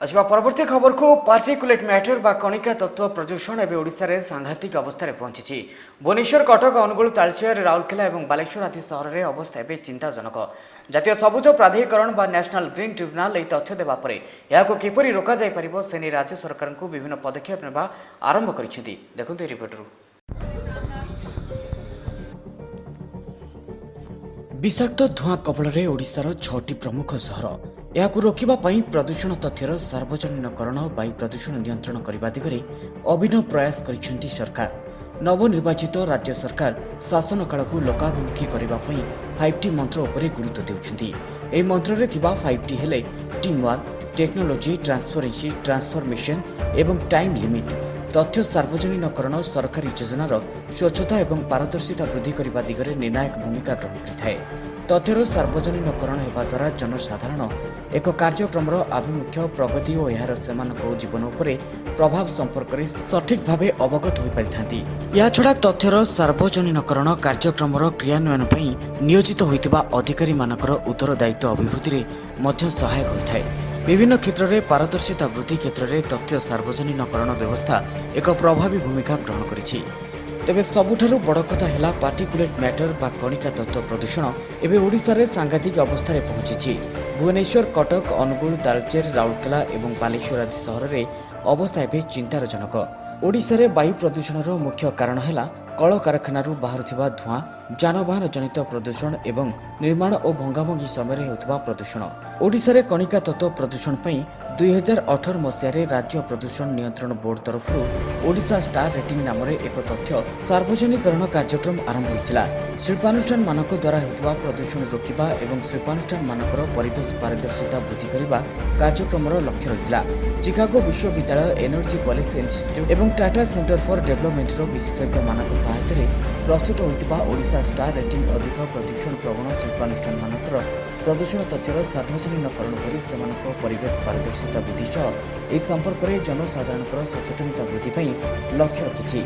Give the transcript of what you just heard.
ଆସିବା ପରବର୍ତ୍ତୀ ଖବରକୁ। ପାର୍ଟିକୁଲେଟ୍ ମ୍ୟାଟର ବା କଣିକା ତତ୍ତ୍ୱ ପ୍ରଦୂଷଣ ଏବେ ଓଡ଼ିଶାରେ ସାଂଘାତିକ ଅବସ୍ଥାରେ ପହଞ୍ଚିଛି। ଭୁବନେଶ୍ୱର, କଟକ, ଅନୁଗୁଳ, ତାଳଚେର, ରାଉରକେଲା ଏବଂ ବାଲେଶ୍ୱର ଆଦି ସହରରେ ଅବସ୍ଥା ଏବେ ଚିନ୍ତାଜନକ। ଜାତୀୟ ସବୁଜ ପ୍ରାଧିକରଣ ବା ନ୍ୟାସନାଲ ଗ୍ରୀନ୍ ଟ୍ରିବ୍ୟୁନାଲ ଏହି ତଥ୍ୟ ଦେବା ପରେ ଏହାକୁ କିପରି ରୋକାଯାଇପାରିବ, ସେ ନେଇ ରାଜ୍ୟ ସରକାରଙ୍କୁ ବିଭିନ୍ନ ପଦକ୍ଷେପ ନେବା ଆରମ୍ଭ କରିଛନ୍ତି। ଦେଖନ୍ତୁ ଏହି ରିପୋର୍ଟରୁ। ବିଷାକ୍ତ ଧୂଆଁ କବଳରେ ଓଡ଼ିଶାର ଛଅଟି ପ୍ରମୁଖ ସହର। ଏହାକୁ ରୋକିବା ପାଇଁ ପ୍ରଦୂଷଣ ତଥ୍ୟର ସାର୍ବଜନୀନକରଣ, ବାୟୁ ପ୍ରଦୂଷଣ ନିୟନ୍ତ୍ରଣ କରିବା ଦିଗରେ ଅଭିନବ ପ୍ରୟାସ କରିଛନ୍ତି ସରକାର। ନବନିର୍ବାଚିତ ରାଜ୍ୟ ସରକାର ଶାସନ କାଳକୁ ଲୋକାଭିମୁଖୀ କରିବା ପାଇଁ ଫାଇଭ୍ ଟି ମନ୍ତ୍ର ଉପରେ ଗୁରୁତ୍ୱ ଦେଉଛନ୍ତି। ଏହି ମନ୍ତ୍ରରେ ଥିବା ଫାଇଭ୍ ଟି ହେଲେ team work, technology, transparency, transformation ଏବଂ ଟାଇମ୍ ଲିମିଟ୍। ତଥ୍ୟ ସାର୍ବଜନୀନକରଣ ସରକାରୀ ଯୋଜନାର ସ୍ୱଚ୍ଛତା ଏବଂ ପାରଦର୍ଶିତା ବୃଦ୍ଧି କରିବା ଦିଗରେ ନିର୍ଣ୍ଣାୟକ ଭୂମିକା ଗ୍ରହଣ କରିଥାଏ। ତଥ୍ୟର ସାର୍ବଜନୀନକରଣ ହେବା ଦ୍ୱାରା ଜନସାଧାରଣ ଏକ କାର୍ଯ୍ୟକ୍ରମର ଆଭିମୁଖ୍ୟ, ପ୍ରଗତି ଓ ଏହାର ସେମାନଙ୍କ ଜୀବନ ଉପରେ ପ୍ରଭାବ ସମ୍ପର୍କରେ ସଠିକ୍ ଭାବେ ଅବଗତ ହୋଇପାରିଥାନ୍ତି। ଏହାଛଡ଼ା ତଥ୍ୟର ସାର୍ବଜନୀନକରଣ କାର୍ଯ୍ୟକ୍ରମର କ୍ରିୟାନ୍ୱୟନ ପାଇଁ ନିୟୋଜିତ ହୋଇଥିବା ଅଧିକାରୀମାନଙ୍କର ଉତ୍ତରଦାୟିତ୍ୱ ଅଭିବୃଦ୍ଧିରେ ମଧ୍ୟ ସହାୟକ ହୋଇଥାଏ। ବିଭିନ୍ନ କ୍ଷେତ୍ରରେ ପାରଦର୍ଶିତା ବୃଦ୍ଧି କ୍ଷେତ୍ରରେ ତଥ୍ୟ ସାର୍ବଜନୀନକରଣ ବ୍ୟବସ୍ଥା ଏକ ପ୍ରଭାବୀ ଭୂମିକା ଗ୍ରହଣ କରିଛି। ତେବେ ସବୁଠାରୁ ବଡ଼ କଥା ହେଲା, ପାର୍ଟିକୁଲେଟ୍ ମ୍ୟାଟର ବା କଣିକା ତତ୍ତ୍ୱ ପ୍ରଦୂଷଣ ଏବେ ଓଡ଼ିଶାରେ ସାଂଘାତିକ ଅବସ୍ଥାରେ ପହଞ୍ଚିଛି। ଭୁବନେଶ୍ୱର, କଟକ, ଅନୁଗୁଳ, ତାଳଚେର, ରାଉରକେଲା ଏବଂ ବାଲେଶ୍ୱର ଆଦି ସହରରେ ଅବସ୍ଥା ଏବେ ଚିନ୍ତାରଜନକ। ଓଡ଼ିଶାରେ ବାୟୁ ପ୍ରଦୂଷଣର ମୁଖ୍ୟ କାରଣ ହେଲା କଳକାରଖାନାରୁ ବାହାରୁଥିବା ଧୂଆଁ, ଯାନବାହନ ଜନିତ ପ୍ରଦୂଷଣ ଏବଂ ନିର୍ମାଣ ଓ ଭଙ୍ଗାଭଙ୍ଗି ସମୟରେ ହେଉଥିବା ପ୍ରଦୂଷଣ। ଓଡ଼ିଶାରେ କଣିକା ତତ୍ତ୍ୱ ପ୍ରଦୂଷଣ ପାଇଁ 2018 ମସିହାରେ ରାଜ୍ୟ ପ୍ରଦୂଷଣ ନିୟନ୍ତ୍ରଣ ବୋର୍ଡ ତରଫରୁ ଓଡ଼ିଶା ଷ୍ଟାର ରେଟିଂ ନାମରେ ଏକ ତଥ୍ୟ ସାର୍ବଜନୀକରଣ କାର୍ଯ୍ୟକ୍ରମ ଆରମ୍ଭ ହୋଇଥିଲା। ଶିଳ୍ପାନୁଷ୍ଠାନମାନଙ୍କ ଦ୍ୱାରା ହେଉଥିବା ପ୍ରଦୂଷଣ ରୋକିବା ଏବଂ ଶିଳ୍ପାନୁଷ୍ଠାନମାନଙ୍କର ପରିବେଶ ପାରଦର୍ଶିତା ବୃଦ୍ଧି କରିବା କାର୍ଯ୍ୟକ୍ରମର ଲକ୍ଷ୍ୟ ରହିଥିଲା। ଚିକାଗୋ ବିଶ୍ୱବିଦ୍ୟାଳୟ ଏନର୍ଜି ପଲିସି ଇନଷ୍ଟିଚ୍ୟୁଟ୍ ଏବଂ ଟାଟା ସେଣ୍ଟର ଫର୍ ଡେଭଲପମେଣ୍ଟର ବିଶେଷଜ୍ଞମାନଙ୍କ ସହାୟତାରେ ପ୍ରସ୍ତୁତ ହୋଇଥିବା ଓଡ଼ିଶା ଷ୍ଟାର ରେଟିଂ ଅଧିକ ପ୍ରଦୂଷଣ ପ୍ରବଣ ଶିଳ୍ପାନୁଷ୍ଠାନମାନଙ୍କର ପ୍ରଦୂଷଣ ତଥ୍ୟର ସାର୍ବଜନୀନକରଣ କରି ସେମାନଙ୍କ ପରିବେଶ ପାରଦର୍ଶିତା ବୃଦ୍ଧି ସହ ଏହି ସମ୍ପର୍କରେ ଜନସାଧାରଣଙ୍କର ସଚେତନତା ବୃଦ୍ଧି ପାଇଁ ଲକ୍ଷ୍ୟ ରଖିଛି।